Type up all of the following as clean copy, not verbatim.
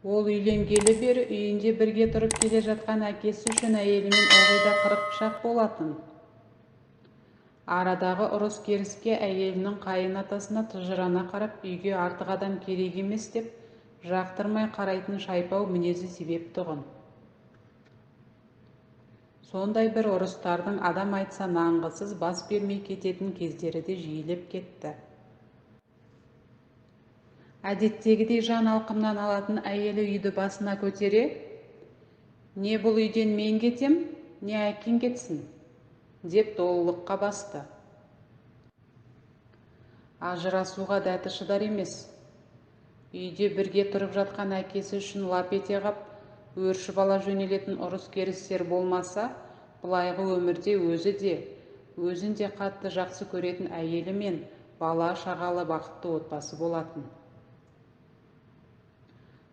Ол үйленгелі бері үйінде бірге тұрып келе жатқан әкесі үшін әйелімен ылғи да 40 пышақ болатын. Арадағы ұрыс-керіске әйелінің қайын атасына тыжырына қарап, үйге артық адам керек емес деп жақтырмай қарайтын шайпау мінезі себеп тұғын. Сондай бір ұрыстардың адам айтса нанғысыз бас бермей кететін кездері де жиілеп кетті. Әдеттегідей жан алқымнан алатын әйелі үйді басына көтере, не бұл үйден мен кетем, не әкең кетсін, деп долылыққа басты. Ажырасуға дәті шыдар емес. Үйде бірге тұрып жатқан әкесі үшін лап ете қап, өршіп ала жөнелетін ұрыс-керістер болмаса, былайғы өмірде өзі де, өзін де қатты жақсы көретін әйелі мен бала-шағалы бақытты отбасы болатын.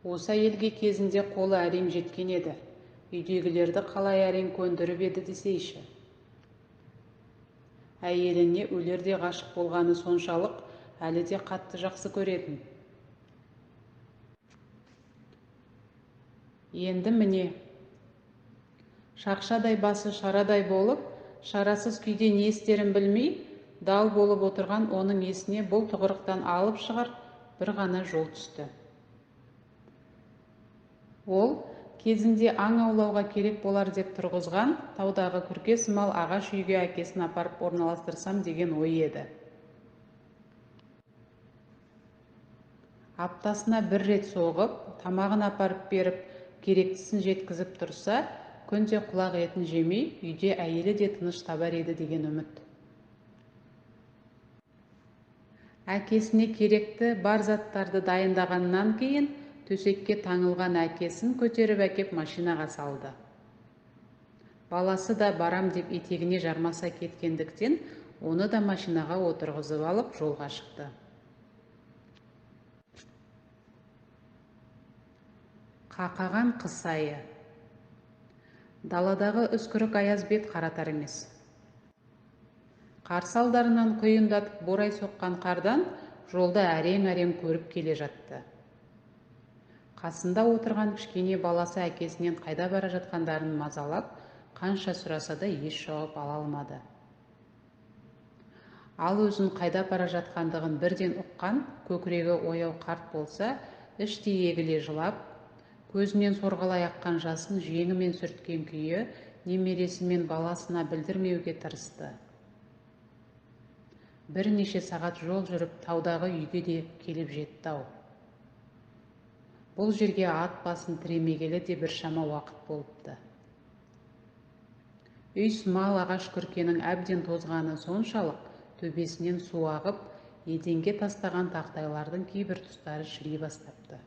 Осы әйелге кезінде қолы әрең жеткен еді. Үйдегілерді қалай әрең көндіріп еді десейші. Әйеліне өлердей ғашық болғаны соншалық, әлі де қатты жақсы көретін. Енді міне, шақшадай басы шарадай болып, шарасыз күйде не істерін білмей, дал болып отырған оның есіне бұл тұғырықтан алып шығар бір ғана жол түсті. Ол кезінде аң аулауға керек болар деп тұрғызған таудағы күрке сымал ағаш үйге әкесін апарып орналастырсам деген ой еді. Аптасына бір рет соғып, тамағын апарып беріп, керектісін жеткізіп тұрса, күнде құлақ етін жемей, үйде әйелі де тыныш табар еді деген үміт. Әкесіне керекті бар заттарды дайындағаннан кейін төсекке таңылған әкесін көтеріп әкеп машинаға салды. Баласы да барам деп етегіне жармаса кеткендіктен, оны да машинаға отырғызып алып жолға шықты. Қақаған қыс айы. Даладағы үскірік аяз бет қаратар емес. Қарсы алдарынан құйындатып борай соққан қардан жолды әрең-әрең көріп келе жатты. Қасында отырған кішкене баласы әкесінен қайда бара жатқандарын мазалап, қанша сұраса да еш жауап ала алмады. Ал өзін қайда бара жатқандығын бірден ұққан, көкірегі ояу қарт болса, іштей егіле жылап, көзінен сорғалай аққан жасын жеңімен сүрткен күйі немересі мен баласына білдірмеуге тырысты. Бірнеше сағат жол жүріп таудағы үйге де келіп жетті-ау. Бұл жерге ат басын тіремегелі де біршама уақыт болыпты. Үй сымал ағаш күркенің әбден тозғаны соншалық, төбесінен су ағып, еденге тастаған тақтайлардың кейбір тұстары шіри бастапты.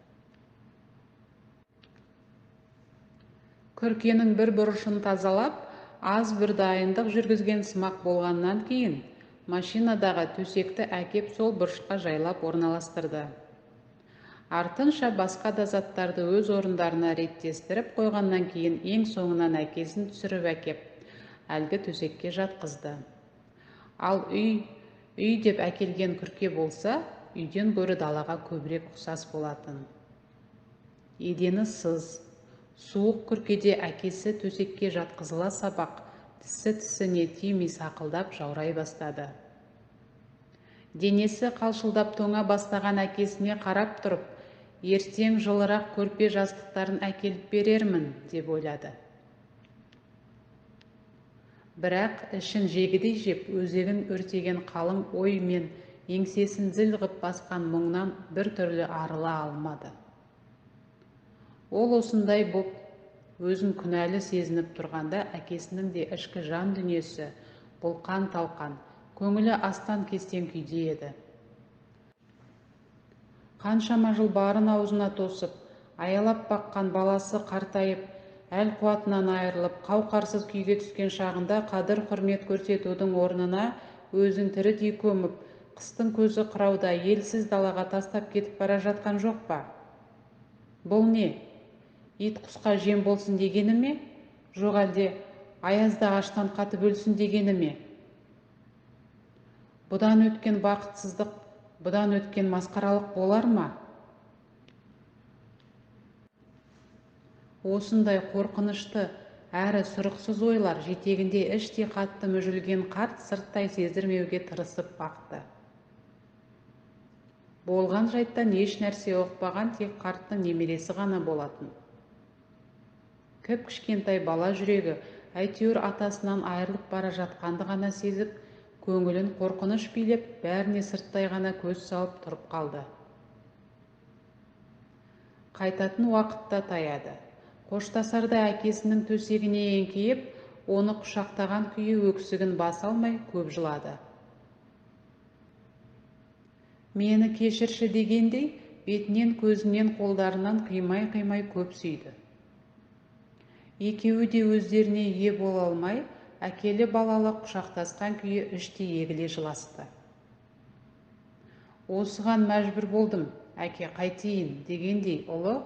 Күркенің бір бұрышын тазалап, аз бір дайындық жүргізген сымақ болғаннан кейін, машинадағы төсекті әкеп сол бұрышқа жайлап орналастырды. Артынша басқа да заттарды өз орындарына реттестіріп қойғаннан кейін ең соңынан әкесін түсіріп әкеп, әлгі төсекке жатқызды. Ал үй деп әкелген күрке болса, үйден гөрі далаға көбірек ұқсас болатын. Едені сыз, суық күркеде әкесі төсекке жатқызыла сабақ, тісі-тісіне тимей сақылдап жаурай бастады. Денесі қалшылдап тоңа бастаған әкесіне қарап тұрып, ертең жылырақ көрпе жастықтарын әкеліп берермін, деп ойлады. Бірақ ішін жегідей жеп, өзегін өртеген қалың ой мен еңсесін зіл ғып басқан мұңнан бір түрлі арыла алмады. Ол осындай боп, өзін күнәлі сезініп тұрғанда әкесінің де ішкі жан дүниесі бұлқан-талқан, көңілі астан-кестен күйде еді. Қаншама жыл барын аузына тосып, аялап баққан баласы қартайып, әл қуатынан айырылып, қауқарсыз күйге түскен шағында қадір құрмет көрсетудің орнына өзін тірідей көміп, қыстың көзі қырауда елсіз далаға тастап кетіп бара жатқан жоқ па? Бұл не? Ит құсқа жем болсын дегені ме? Жоқ әлде аязда аштан қатып өлсін дегені ме? Бұдан өткен бақытсыздық, бұдан өткен масқаралық болар ма? Осындай қорқынышты әрі сұрықсыз ойлар жетегінде іштей қатты мүжілген қарт сырттай сездірмеуге тырысып бақты. Болған жайттан еш нәрсе ұқпаған тек қарттың немересі ғана болатын. Кіп-кішкентай бала жүрегі әйтеуір атасынан айырылып бара жатқанды ғана сезіп, көңілін қорқыныш билеп, бәріне сырттай ғана көз салып тұрып қалды. Қайтатын уақытта таяды. Қоштасарда әкесінің төсегіне еңкейіп, оны құшақтаған күйі өксігін баса алмай көп жылады. Мені кешірші дегендей, бетінен, көзінен, қолдарынан қимай-қимай көп сүйді. Екеуі де өздеріне ие бола алмай, әкелі балалы құшақтасқан күйі іштей егіле жыласты. Осыған мәжбүр болдым, әке, қайтейін дегендей ұлы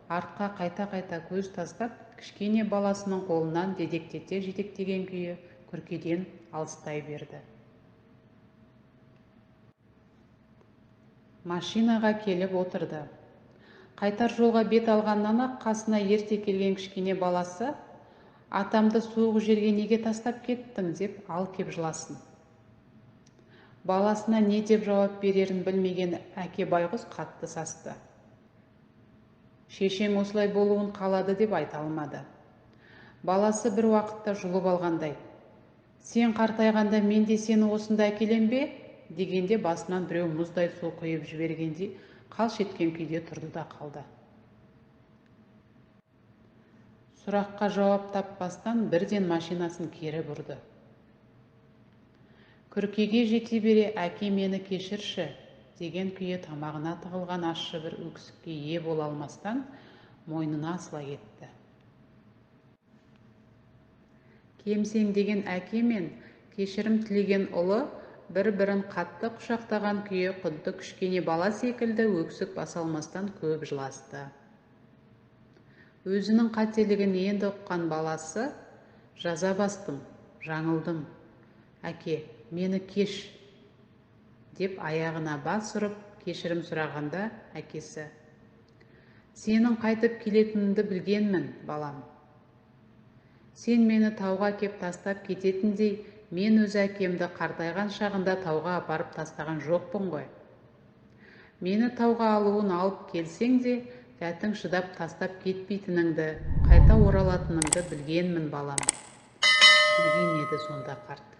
артқа қайта-қайта көз тастап, кішкене баласының қолынан дедектете жетектеген күйі күркеден алыстай берді. Машинаға келіп отырды. Қайтар жолға бет алғаннан-ақ қасына ерте келген кішкене баласы, «Атамды суық жерге неге тастап кеттің?» деп ал кеп жыласын. Баласына не деп жауап берерін білмеген әке байғұс қатты састы. Шешең осылай болуын қалады деп айта алмады. Баласы бір уақытта жұлып алғандай, «Сен қартайғанда мен де сені осында әкелем бе?» дегенде басынан біреу мұздай су құйып жібергендей қалш еткен күйде тұрды да қалды. Сұраққа жауап таппастан бірден машинасын кері бұрды. Күркеге жете бере әке мені кешірші деген күйі тамағына тығылған ащы бір өксікке ие бола алмастан мойнына асыла кетті. Кемсеңдеген әке мен кешірім тілеген ұлы бір-бірін қатты құшақтаған күйі құдды кішкене бала секілді өксік баса алмастан көп жыласты. Өзінің қателігін енді ұққан баласы, «Жаза бастым, жаңылдым, әке, мені кеш» деп аяғына бас ұрып кешірім сұрағанда әкесі, «Сенің қайтып келетініңді білгенмін, балам. Сен мені тауға кеп тастап кететіндей, мен өз әкемді қартайған шағында тауға апарып тастаған жоқпын ғой. Мені тауға алуын алып келсең де, дәтің шыдап тастап кетпейтініңді, қайта оралатыныңды білгенмін, балам», деген еді сонда қарт.